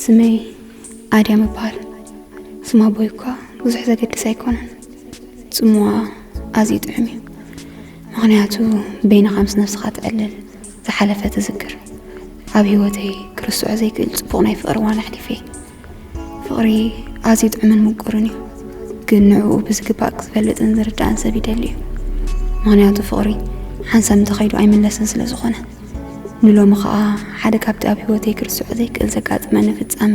ስመይ ኣድያም እበሃል። ስም ኣቦይ እኳ ብዙሕ ዘገድስ ኣይኮነን። ጽምዋ ኣዝዩ ጥዑም እዩ። ምኽንያቱ በይንኻ ምስ ነብስኻ ትዕልል፣ ዝሓለፈ ትዝክር። ኣብ ህይወተይ ክርስዖ ዘይክእል ጽቡቕ ናይ ፍቕሪ ዋና ኣሕሊፈ። ፍቕሪ ኣዝዩ ጥዑምን ምቁርን እዩ። ግን ንዕኡ ብዝግባእ ዝፈልጥን ዝርዳእን ሰብ ይደሊ እዩ። ምኽንያቱ ፍቕሪ ሓንሳብ እንተኸይዱ ኣይምለስን ስለ ዝኾነ። ንሎሚ ኸኣ ሓደ ካብቲ ኣብ ህይወተይ ክርስዖ ዘይክእል ዘጋጥመኒ ፍጻመ።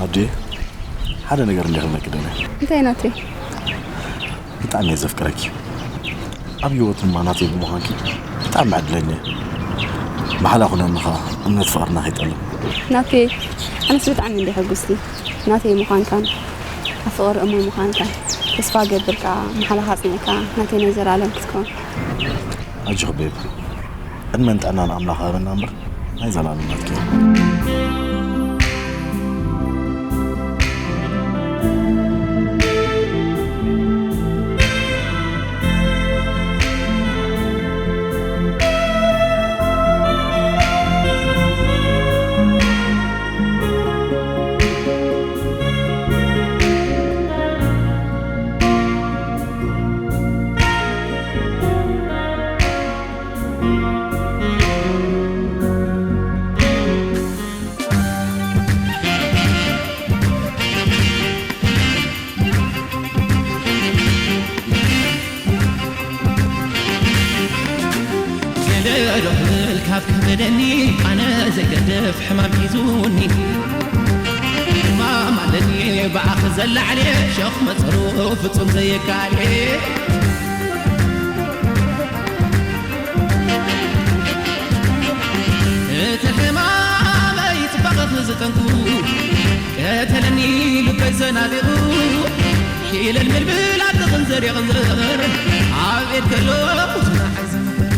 ኣዴ፣ ሓደ ነገር እንዲኽብለኪ ደለ። እንታይ ናተይ? ብጣዕሚ እየ ዘፍቅረኪ። ኣብ ህይወት ድማ ናተይ ብምዃንኪ ብጣዕሚ ዕድለኛ እየ። ብሓላ ኩነኒ ኸዓ እምነት ፍቕርና ከይጠልም። ናተይ፣ ኣነስ ብጣዕሚ እንደ ሕጉስቲ ናተይ ምዃንካን ኣብ ፍቕሪ እሙን ምዃንካን። ተስፋ ገብር ከኣ መሓላኻ ኣጽኒዕካ ናተይ ናይ ዘላለም ክትከውን። ኣጆኺ ቤብ፣ ዕድመን ጥዕናን ኣምላኽ ሃበና እምበር ናይ ዘላለም ናትኪ። ገለ ዶ ክብል ካብ ከበደኒ፣ ኣነ ዘይገድፍ ሕማም ሒዙኒ። ሕማም ኣለኒ ብኣኺ ዘለዓለ፣ ሸኽ መጸሩ ፍጹም ዘየካለ። እቲ ሕማመይ ጽባቐኺ ዝጠንቁ፣ ቀተለኒ ልበይ ዘናቢቑ፣ ሒለል ምልብል ኣጥቕን ዘሪቕን ዘር፣ ኣብ ኢድ ከሎ እቲ ንዓይ ዝምሕር፣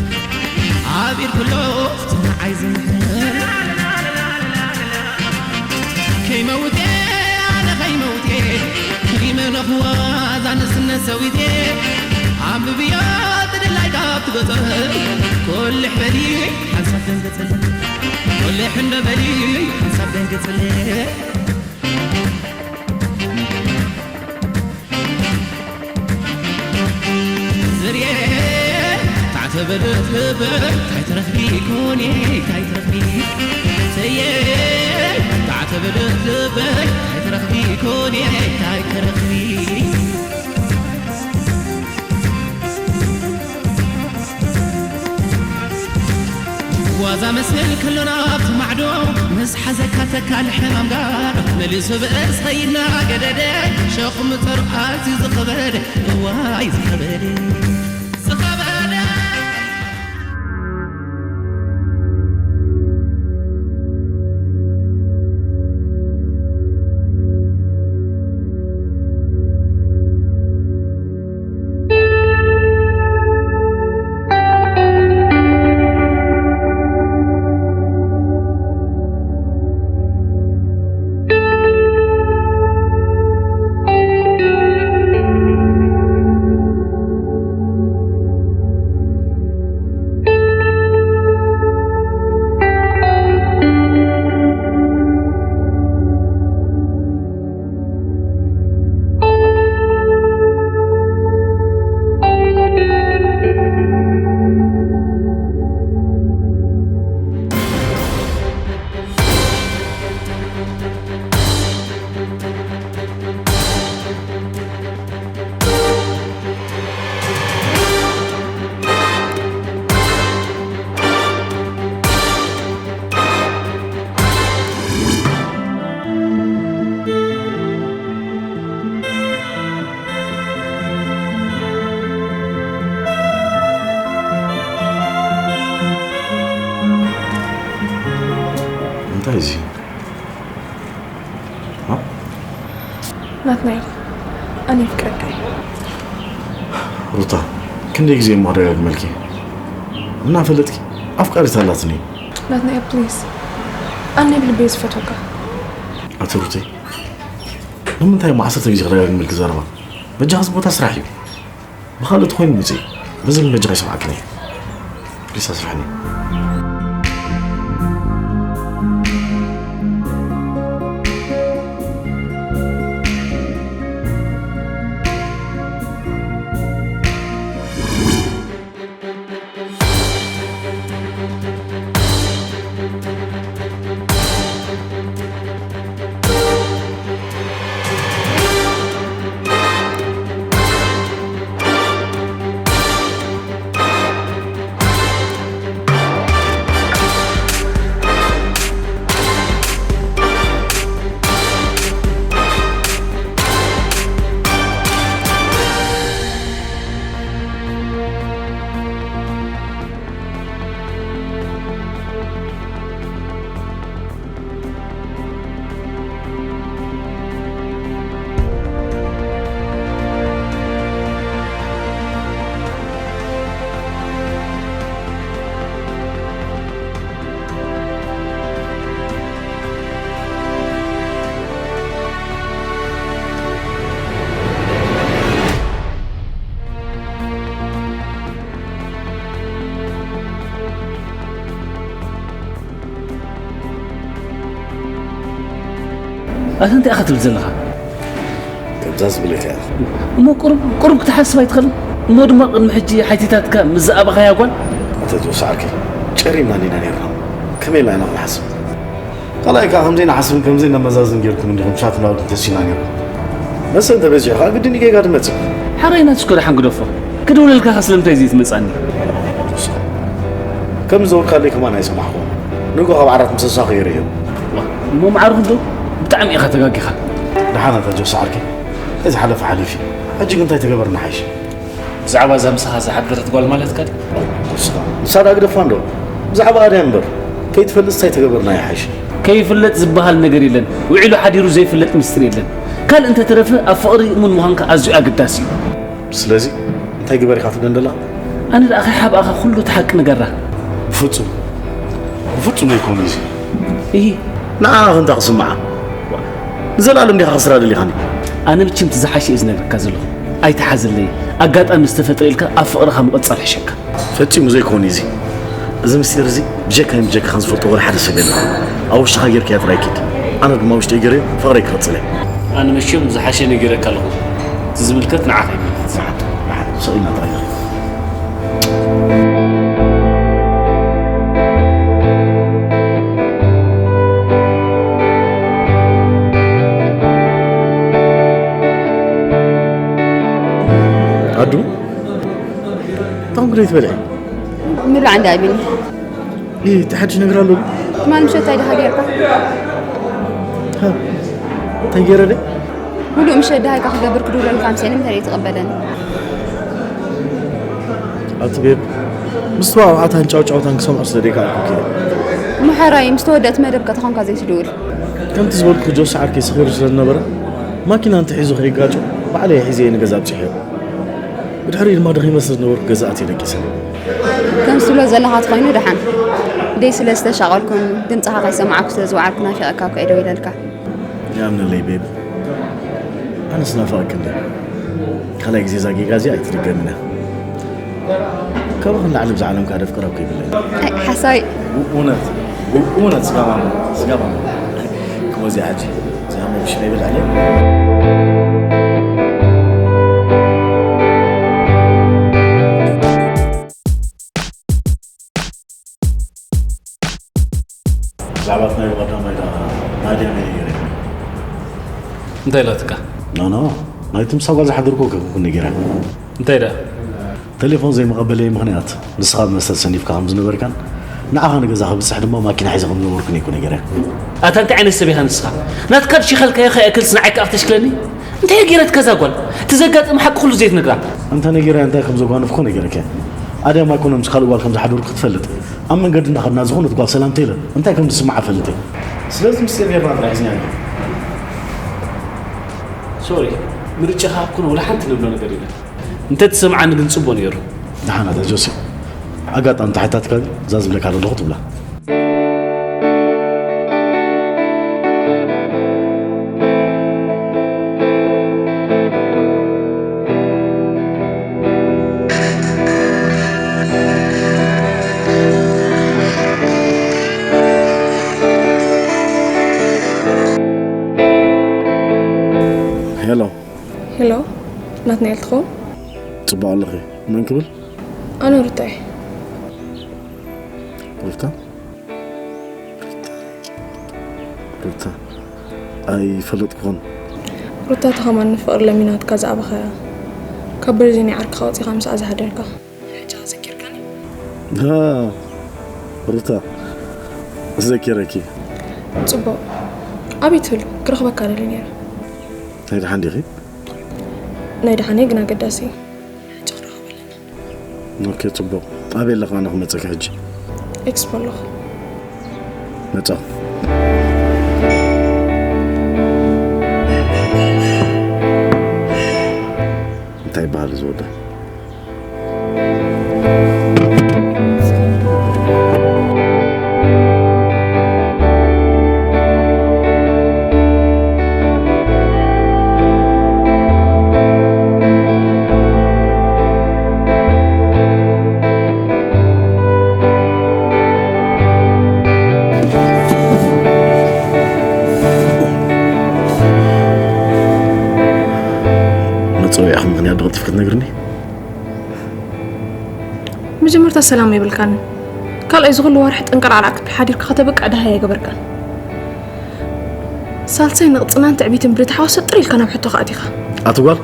ኣብ ኢድ ከሎ እቲ ንዓይ ዝምሕር። ከይመውቴ ኣነ ከይመውቴ፣ ከይመነኽዋ ዛንስነት ሰዊቴ፣ ኣንብብዮ ትድላይ ካብ ትገጸር፣ ኮልሕ በሊ ሓንሳብ ደንገጽለ፣ ኮልሕ እንዶ በሊ ሓንሳብ ደንገጽለ። ዝርየ ታዕተ በለት ልበይ፣ ታይ ትረኽቢ ኮኔ፣ ታይ ትረኽቢ? ሰየ ታዕተ በለት ልበይ፣ ታይ ትረኽቢ ኮኔ፣ ታይ ትረኽቢ? ዋዛ መስል ከሎና ኣብቲ ማዕዶ፣ ምስ ሓዘካ ተካል ሕማም ጋር፣ መሊሱ ብእስ ኸይድና ገደደ፣ ሸኽሚ ጸሩ ኣዝዩ ዝኸበደ፣ እዋይ ዝኸበደ፣ ዝኸበደ። እዚ ናትናኤል፣ ኣነ የፍቅረካ እየ። ሩታ፣ ክንደይ ግዜ እሞ ክደጋግመልኪ? እናፈለጥኪ ኣፍቃሪት ኣላትኒ። ናትናኤል፣ ፕሊዝ፣ ኣነ ብልበይ ዝፈትወካ። ኣቲ ሩተይ፣ ንምንታይ እሞ ዓሰርተ ግዜ ክደጋግመልኪ ዘረባ? በጃኻ፣ እዚ ቦታ ስራሕ እዩ። ብኻልእ ተኾይኑ ምጽእ፣ በዚ ግን በጃኻ ይሰምዓክን እየ። ፕሊስ ኣስርሕኒ። ኣታ እንታይ ኢኻ ትብል ዘለኻ? ከምዛ ዝብለካ እያ። እሞ ቁሩብ ቁሩብ ክትሓስብ ኣይትኽእልን? እሞ ድማ ቅድሚ ሕጂ ሓቲታትካ ምስ ዝኣበኻያ ጓል ኣታ ጆስ ዓርከይ፣ ጨሪምና ዲና ነይርና? ከመይ ኢልና ኢና ክንሓስብ? ካልኣይ ከኣ ከምዘይንሓስብን ከምዘይነመዛዝን ጌርኩም እንዲኹም ሻት ናውዲ ተሲና ነይርኩም። መሰል እንተበዚሑ ከኣ ግድን እዩ ጌጋ ዝመጽእ። ሓራይ ናትሽኮ ደሓን ግደፎ። ክድውለልካ ከ ስለምንታይ ዘይትመጽኣኒ? ከም ዝዘውርካለይ ከማን ኣይሰማዕኩን። ንግሆ ካብ ዓራት ምሰሳ ከይርእዮ። እሞ መዓርኹ ዶ ብጣዕሚ ኢኻ ተጋጊኻ። ደሓን ኣታ ጆስ ዓርከይ፣ እዚ ሓለፈ ሓሊፉ እዩ። ሕጂ ግን እንታይ ተገበርና ሓይሽ? ብዛዕባ እዛ ምሳኻ ዝሓደረት ጓል ማለትካ ድዩ? ንስኻ ንሳ ደኣ ግደፋ እንዶ። ብዛዕባ ኣድያ እምበር ከይትፈልጥ እንታይ ተገበርና ይሓይሽ። ከይፍለጥ ዝበሃል ነገር የለን። ውዒሉ ሓዲሩ ዘይፍለጥ ሚስጥር የለን። ካልእ እንተተረፈ ኣብ ፍቕሪ እሙን ምዃንካ ኣዝዩ ኣገዳሲ እዩ። ስለዚ እንታይ ግበር ኢኻ ትብለኒ ዘለኻ? ኣነ ደኣ ከይሓብኣኻ ኩሉ እቲ ሓቂ ንገራ። ብፍጹም ብፍጹም ዘይኮነ እዚ። እሂ። ንዓኻ እንታይ ክስምዓ? ንዘለኣለም ዲኻ ከስራ ደሊኻኒ? ኣነ መቸም እቲ ዝሓሸ እየ ዝነግረካ ዘለኹ። ኣይትሓዘለይ። ኣጋጣሚ ዝተፈጥረ ኢልካ ኣብ ፍቕርኻ ምቕጻል ይሕሸካ። ፈጺሙ ዘይኮነ እዚ። እዚ ምስጢር እዚ ብጀካይን ብጀካኻን ዝፈልጦ ወላ ሓደ ሰብ የለን። ኣብ ውሽጥኻ ጌርካዮ ጥራይ ኪድ። ኣነ ድማ ውሽጠይ ገይረዮ ፍቕረይ ክቕጽል እየ። ኣነ መቸም ዝሓሸ ነጊረካ ኣለኹ። እቲ ዝምልከት ንዓኻ ይምልከት። ንሓን ንሓን ስቕ ኢልና ጥራይ ንኺድ። ኣዱ እቶም ክንደይ ትበልዒ? ምብላዕ እንዳ ኣቢኒ። ይህ ተሓድሽ ነገር ኣሎ። ትማል ምሸት እንታይ ድኻ ጌርካ? እንታይ ገይረ ደይ? ሙሉእ ምሸት ድሃይካ ክገብር ክድውለልካ ኣምስየ ንምንታይ ዘይትቕበለኒ? ኣቲ ቤብ ምስ ተዋውዓታን ጫውጫውታን ክሰምዖ ስለ ደይከኣልኩ እየ። እሞ ሕራይ ምስ ተወደእቲ መደብካ ተኾንካ ዘይትድውል? ከምቲ ዝበልኩኺ ጆሲ ዓርከይ ሰኺሩ ስለ ዝነበረ ማኪና እንተሒዙ ከይጋጮ ባዕለይ ሒዘ እየ ንገዛ ኣብፂሐዮ። ብድሕሪኡ ድማ ደኺመ ስለ ዝነበርኩ ገዛ ኣትየ ደቂሰ። ከምዚ ትብሎ ዘለኻ ተኾይኑ ደሓን። ደይ ስለ ዝተሻቐልኩን ድምፅኻ ከይሰማዕኩ ስለ ዝወዓልኩ ናፊቐካ እኮ እየ ደዊለልካ። ይኣምነለይ ቤብ፣ ኣነስ ናፋቕኪ እንድየ። ካልኣይ ግዜ እዛ ጌጋ እዚኣ ኣይትድገምን እያ። ካባኺ ንላዕሊ ብዛ ዓለም ከኣ ደፍቅረኪ የብለይን። ኣይ ሓሳይ። እውነት እውነት ስጋማም ስጋማም ክወዚያ ሕጂ እዚኣ መብሽ ይበልዕለይ። ብዛዕባ እቲ ናይ ብቐዳማይ ደኣ ናድያ መን እዩ ነይሩ? እንታይ ኢላትካ? ኖ ኖ ናይቲ ምሳጓ ዝሓደርኩ ከ ኩኩ ነጊራ። እንታይ ደኣ? ቴሌፎን ዘይመቐበለይ ምኽንያት ንስኻ ብመስተ ተሰኒፍካ ከም ዝነበርካን ንዓኻ ንገዛ ክብጽሕ ድማ ማኪና ሒዘ ከም ዝነበርኩን እኮ ነጊራ። ኣታ እንታይ ዓይነት ሰብ ኢኻ ንስኻ? ናትካ ድሽኻልካዮ ከይኣክልስ ንዓይ ከኣ ክተሽክለኒ? እንታይ ገይረትካ እዛ ጓል? እቲ ዘጋጠመ ሓቂ ኩሉ ዘይትነግራ? እንተ ነጊራያ እንታይ ከም ዘጓነፍኩ ነጊረኪ። ኣድያም ኣይኮነን ምስ ካልእ ጓል ከም ዝሓደርኩ ክትፈልጥ። ኣብ መንገዲ እንዳኸድና ዝኾነት ጓል ሰላምታ ኢለ እንታይ ከም ዝስምዓ እፈልጥ እየ። ስለዚ ምስጢር ጌርና ጥራሕ ሒዝና ኢና። ሶሪ፣ ምርጫኻ ክኾነ ወላ ሓንቲ ንብሎ ነገር የለን። እንተትሰምዓኒ ግን ጽቡቕ ነይሩ። ደሓን ኣታ ጆሲ፣ ኣጋጣሚ ተሓታትካ እዛ ዝብለካ ዘለኹ ትብላ። ሄሎ። ሄሎ፣ ናትናኤል ትኸውን? ጽቡቕ ኣለኺ። መን ክብል? ኣነ ሩታ እየ። ሩታ? ሩታ? ኣይፈለጥኩኹን። ሩታ ተኸማኒ ፍቕሪ ለሚናትካ ዝኣበኻያ። ካብ በርዚን ዓርክኻ ወጺኻ ምስኣ ዝሃደርካ። ሕጂ ዘኪርካኒ? ሃ፣ ሩታ፣ ዘኪረኪ። ጽቡቕ። ኣበይ ትህሉ? ክረኽበካ ደልየ ነይረ። ናይ ደሓን ዲኺ? ናይ ደሓነይ ግን ኣገዳሲ እዩ። ሕጂ ክረኸብ ኣለና። ኦኬ፣ ጽቡቕ። ኣበይ ኣለኻ? ኣነ ክመጸካ ሕጂ። ኤክስፖ ኣለኹ። መጻኹ። እንታይ ይበሃል እዚ ወዲ? መጸውዒኹም ምኽንያት ዶ ቀልጢፍካ ትነግርኒ? መጀመርታ ሰላም ኣይብልካን። ካልኣይ ዝኹሉ ዋርሒ ጠንቀልዓላዕ ክትብል ሓዲርካ ከተብቅዕ ደሃይ ኣይገበርካን። ሳልሳይ ንቕጽናን ትዕቢትን ብልቲ ሓዋሶ ጥር ኢልካ ናብ ሕቶኻ ኣቲኻ። ኣቲ ጓል፣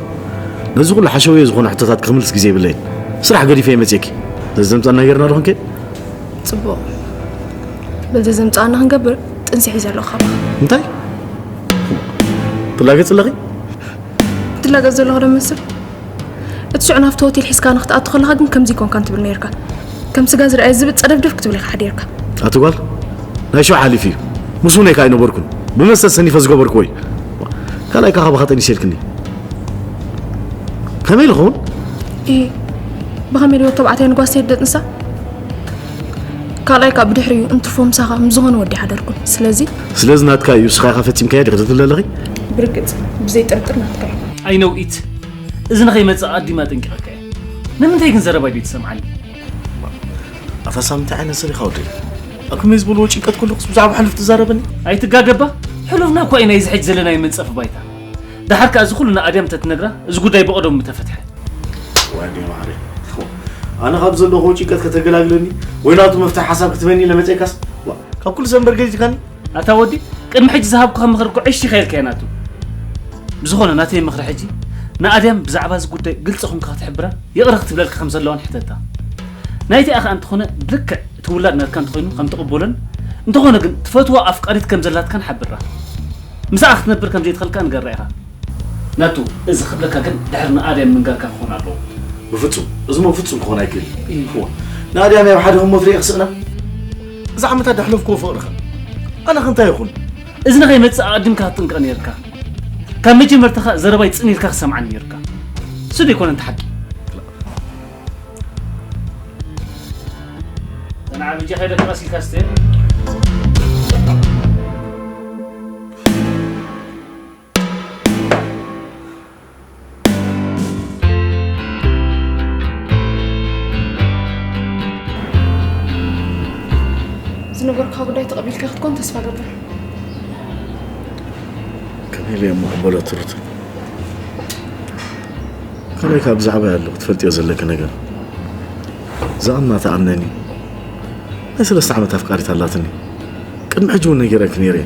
ነዚ ኩሉ ሓሸውየ ዝኾነ ሕቶታት ክምልስ ግዜ የብለይን። ስራሕ ገዲፈ እየ መጽየኪ። ነዚ ዘምጻና ጌርና ዶ ክንከይድ? ጽቡቕ። በዚ ዘምጻና ክንገብር ጥንሲ ሒዘ ኣለኹ ካባኻ። እንታይ? ትላገጽ ኣለኺ? ትላገጽ ዘለኹ ዶ መስል? እቲ ሽዑ ናብቲ ሆቴል ሒዝካ ንክትኣቱ ከለኻ ግን ከምዚ ኮንካን ትብል ነይርካ። ከም ስጋ ዝረኣየ ዝብጥ ጸደፍደፍ ክትብል ኢኻ ሓዲርካ። ኣቲ ጓል፣ ናይ ሽዑ ሓሊፉ እዩ። ምስ ውነይ ከኣ ኣይነበርኩን። ብመስተ ሰኒፈ ዝገበርኩዎ እዩ። ካልኣይ ከኣ ካባኻ ጠኒሰ ኢልክኒ። ከመይ ኢሉ ኸውን? ኢ፣ ብኸመይ ድዮ ተባዕታይ ንጓል ሰይድ ደጥንሳ? ካልኣይ ከኣ ብድሕሪኡ እንትርፎ ምሳኻ ምስ ዝኾነ ወዲ ሓደርኩን። ስለዚ ስለዚ ናትካ እዩ፣ ንስኻ ኢኻ ፈጺምካዮ ዲኺ ትብል ዘለኺ? ብርግጽ፣ ብዘይ ጥርጥር ናትካ እዩ። ኣይ ነው ኢት። እዚ ንኸይመጽእ ኣዲማ ጠንቂቐካ እየ። ንምንታይ ግን ዘረባይ ዘይትሰምዓኒ? ኣታ ሳም እንታይ ዓይነት ሰብ ኢኻ ወደይ? ኣብ ከመይ ዝበልዎ ጭንቀት ከለኹስ ብዛዕባ ሕሉፍ ትዛረበኒ? ኣይትጋገባ። ሕሉፍና እኳ ኢና እዚ ሕጂ ዘለናዮ መንጸፊ ባይታ። ደሓር ከኣ እዚ ኩሉ ንኣድያም እንተትነግራ፣ እዚ ጉዳይ ብቐደሙ ምተፈትሐ። ዋይ ኣደይ ማዕረይ። ኣነ ካብ ዘለኹዎ ጭንቀት ከተገላግለኒ ወይ ናቱ መፍትሒ ሓሳብ ክትበኒ ለመጸካስ፣ ዋ፣ ካብ ኩሉ ሰብ እምበር ገዲፍካኒ? ኣታ ወዲ፣ ቅድሚ ሕጂ ዝሃብኩኻ ምኽሪ እኮ ዕሽ ኢኻ ኢልካዮ ናቱ። ብዝኾነ ናተይ ምኽሪ ሕጂ ንኣድያም ብዛዕባ እዚ ጉዳይ ግልጺ ኹንካ ክትሕብራ ይቕረ ክትብለልካ ከም ዘለዋን ሕተታ። ናይቲኣ ኸኣ እንተኾነ ብልክዕ እቲ ውላድ ናትካ እንተኾይኑ ከም ትቕበሎን እንተኾነ ግን ትፈትዋ ኣፍቃሪት ከም ዘላትካን ሓብራ። ምሳኣ ክትነብር ከም ዘይትኽእልካ ንገራ ኢኻ። ናቱ፣ እዚ ክብለካ ግን ድሕሪ ንኣድያም ምንጋርካ ክኾን ኣለዎ። ብፍጹም፣ እዚ እሞ ፍጹም ክኾን ኣይክእል። እይ። እዋ፣ ንኣድያም ኣብ ሓደ ህሞት ርእየ ክስእና? እዚ ዓመታት ደሕለፍክዎ ፍቕርኻ ኣነ ከ እንታይ ይኹን? እዚ ንኸይመጽእ ኣቐዲምካ ክትጥንቀቕ ነይርካ። ካብ መጀመርታኻ ዘረባይ ጽን ኢልካ ክሰምዓኒ ነይርካ። እሱ ዶ ኣይኮነን እቲ ሓቂ? ተናዓ ብጃ ከይደ ክቐስ ኢልካ ስተ። ዝነገርኩኻ ጉዳይ ተቐቢልካ ክትኮን ተስፋ ገብር። ከመይ ኢለ እሞ ክቕበሎ ትሩት? ካልኣይ ከኣ ብዛዕባ ኣሎ ክትፈልጥዮ ዘለኪ ነገር። ዝኣምና ትኣምነኒ። ናይ ሰለስተ ዓመት ኣፍቃሪት ኣላትኒ። ቅድሚ ሕጂ እውን ነጊረኪ ነይረ።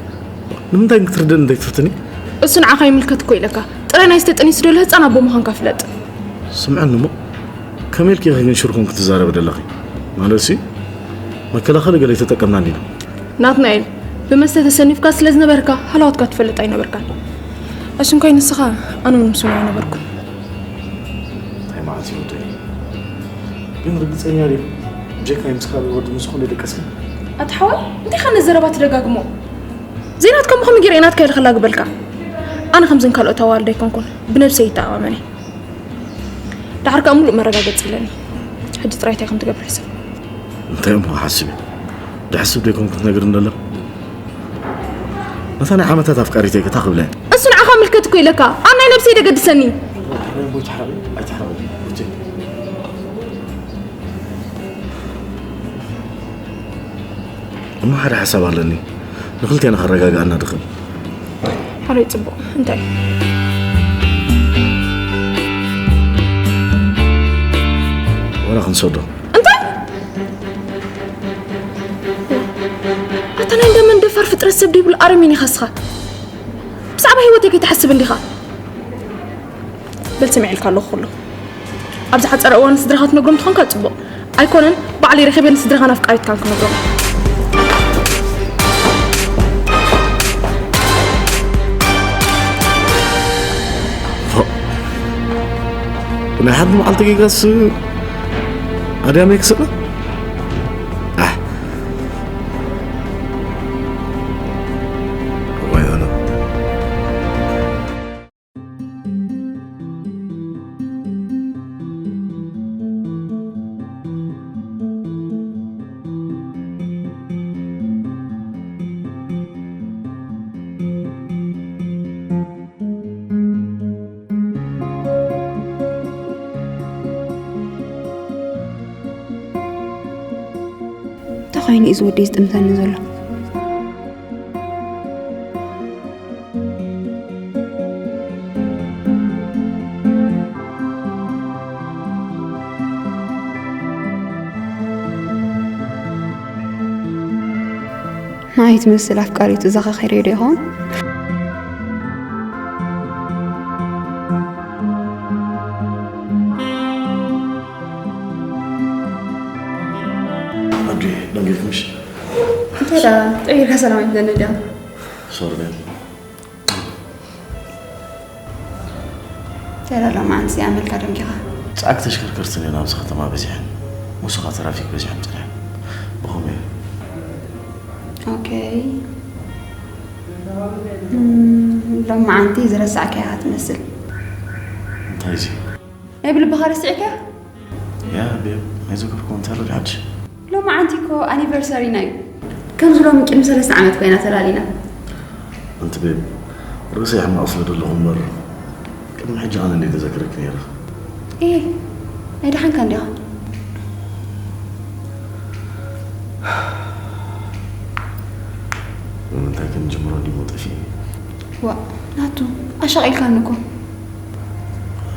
ንምንታይ ግን ክትርድእኒ ዘይትፍትኒ? እሱ ንዓኻ ይምልከት እኮ ኢለካ። ጥራይ ናይ ዝተጠኒሱ ደሎ ህጻን ኣቦ ምዃንካ ፍለጥ። ስምዐኒ እሞ፣ ከመይ ኢልኪ ኢኺ ግን ሽርኹም ክትዛረቢ ደለኺ? ማለትሲ፣ መከላኸሊ ገለ ኣይተጠቀምናን ኢና። ናትናኤል፣ ብመስተ ተሰኒፍካ ስለ ዝነበርካ፣ ሃለዋትካ ትፈልጥ ኣይነበርካን። ኣሽንኳይ ንስኻ፣ ኣነ እውን ምስኡ ኣይነበርኩን። እንታይ ማለት እዩ ወደይ? ግን ርግጸኛ ድዩ? ብጀካይ ምስ ካልእ ወዲ ምስ ዝኾነ ደቀስካ? ኣታ ሓወይ፣ እንታይ ኸ ነዚ ዘረባ ትደጋግሞ? ዘይናትካ እሞ ከመይ ገይረ እየ ናትካ ኢለ ከላግበልካ? ኣነ ከምዘን ካልኦት ኣዋልድ ኣይኮንኩን፣ ብነብሰይ ይተኣማመን እየ። ደሓር ከኣ ምሉእ መረጋገጺ ኣለኒ። ሕጂ ጥራይ እንታይ ከም ትገብር ሕሰብ። እንታይ እሞ ሓስቢ? ድሕስብ ደይኮንኩ ትነግርኒ ደሎ? ነታ ናይ ዓመታት ኣፍቃሪተይ ከታ ክብለ። እሱ ንዓኻ ምልከት እኮ ኢለካ፣ ኣብ ናይ ነብሰይ ደገድሰኒ። እሞ ሓደ ሓሳብ ኣለኒ፣ ንኽልቴና ከረጋግኣና ድኽእል። ሓረይ ጽቡቕ። እንታይ? ወላ ክንሰዶ። እንታይ? ኣታ ናይ እንዳ መን ደፋር ፍጥረት ሰብ ደይብሉ ኣረሜን ኢኻ እስኻ። ብዛዕባ ህይወተይ ከይትሓስብ እንዲኻ። በል ሰሚዐልካ ኣለኹ ኩሉ። ኣብ ዝሓጸረ እዋን ንስድራኻ ትነግሮም ትኾንካ ጽቡቕ። ኣይኮነን፣ ባዕለይ ረኺበ ንስድራኻን ኣፍቃሪትካን ክነግሮም። ፎእ። ናይ ሓንቲ መዓልቲ ጌጋስ ኣድያመይ ክስእና? ኣሕ። እዋይ፣ ኣነ። እንታይ ኮይኑ እዩ እዚ ወደይ ዝጥምተኒ ዘሎ? ንዓይ ትመስል ኣፍቃሪቱ ዘኻኺረዮ ዶ ይኸውን? ኣዲ ደንጊርኩምሽ? እንታይ ደኣ ጠይርካ ሰላም ኣይትብለኒ ዲኻ? ሶሪ ቤት። እንታይ ደኣ ሎማዓንቲ ኣመልካ ደንጊኻ? ጻዕቂ ተሽከርከርቲ እኒኦ ናብዚ ከተማ በዚሐን፣ ምስኻ ትራፊክ በዚሖም ጸኒሖም። ብኸመይ እዩ? ኦኬ። እም፣ ሎማዓንቲ ዝረሳዕካያ ኢኻ ትመስል። እንታይ እዚ? ናይ ብልብኻ ረሲዕካያ? ያ ቤብ፣ ኣይዘከርኩ እንታይ ኣሎ ድሓንሽ? ሎማዓንቲ እኮ ኣኒቨርሰሪና እዩ። ከምዚ ሎሚ ቅድሚ ሰለስተ ዓመት ኮይና ተላሊና። ኣንቲ ቤብ፣ ርእሰይ ሕማቕ ስለ ዘለኹ እምበር፣ ቅድሚ ሕጂ ኣነ እንድየ ዘዘክረኪ ነይረ። ኤ፣ ኣይደሓንካ እንዲኻ። ንምንታይ ክንጅምሮ እንዲሞ ጠፊእኒ። ዋእ፣ ናቱ፣ ኣሻቒልካኒ እኮ።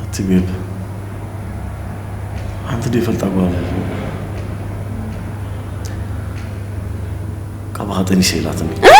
ኣቲ ቤብ፣ ሓንቲ ደይፈልጣ ጓል ካባኻ ጠኒሰ ኢላትኒ። እ?